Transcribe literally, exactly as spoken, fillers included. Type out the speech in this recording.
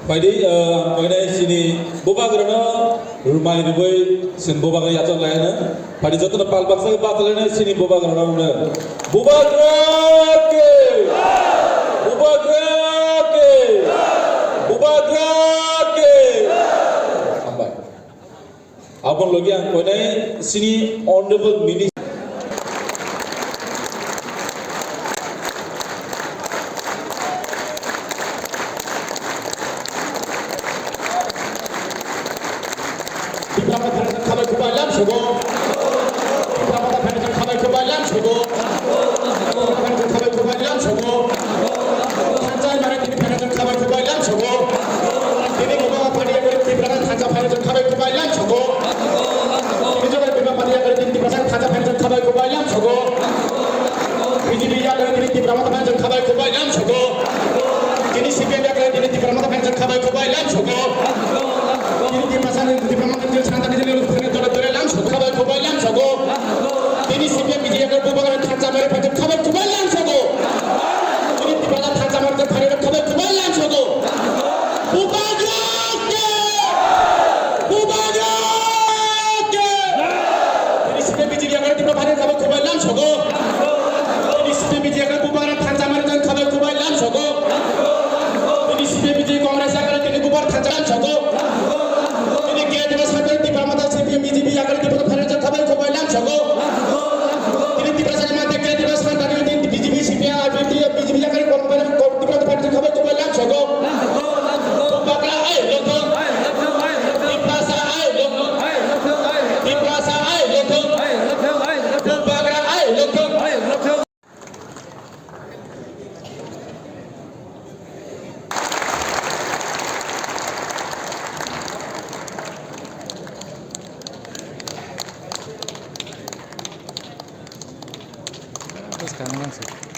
Phaidi, ah, ang koinai chini bubagrano rwmai rwui chwng bubagra yachak lai hwno. Phaidi jotono pal baksa khe bachalainai chini bubagrano hwno. Bubagra ke! Bubagra ke! Bubagra ke! Hambai. Aboni logi ang koinai chini Honorable Minister. Tipra Motha Federation khabai kubai lam sogo. Tipra Motha Federation khabai kubai lam sogo. Khabai kubai lam sogo. Thansa mare tini Federation khabai kubai lam sogo. Tini Bubagra Party yakari Tipra Motha Thansa Federation khabai kubai lam sogo. Tini Jogai Bubagra Party yakari tini Tipra Motha Thansa Federation khabai kubai lam sogo. B J P yakari tini Tipra Motha Federation khabai kubai lam sogo. Tini C P M yakari tini Tipra Motha Federation khabai kubai lam sogo. Tini Tipra Motha Federation khabai kubai lam sogo. Tini C P M B J P yakari Bubagra Thansa mare Federation khabai kubai lam sogo. Tini Tipra Thansa mare Federation khabai kubai lam sogo. Bubagra ke! Bubagra ke! Tini C P M B J P yakari Tipra Motha Federation khabai kubai lam sogo. Tini C P M B J P yakari Bubagra Thansa mare Federation khabai kubai lam sogo. Tini C P M B J P Congress yakari tini Bubagra Thansa lam sogo. Tini K T P sakari Tipra Motha C P M B J P yakari Tipra Motha Federation khabai kubai lam sogo. Tini Tipra sakari mate K T P sakari tini B J P C P M I P T B J P yakari Tipra Motha Federation khabai kubai lam sogo. Bubagra ai lokthong. Tiprasa ai lokthong. Tiprasa ai lokthong. Bubagra ai lokthong. Bwskang nang se.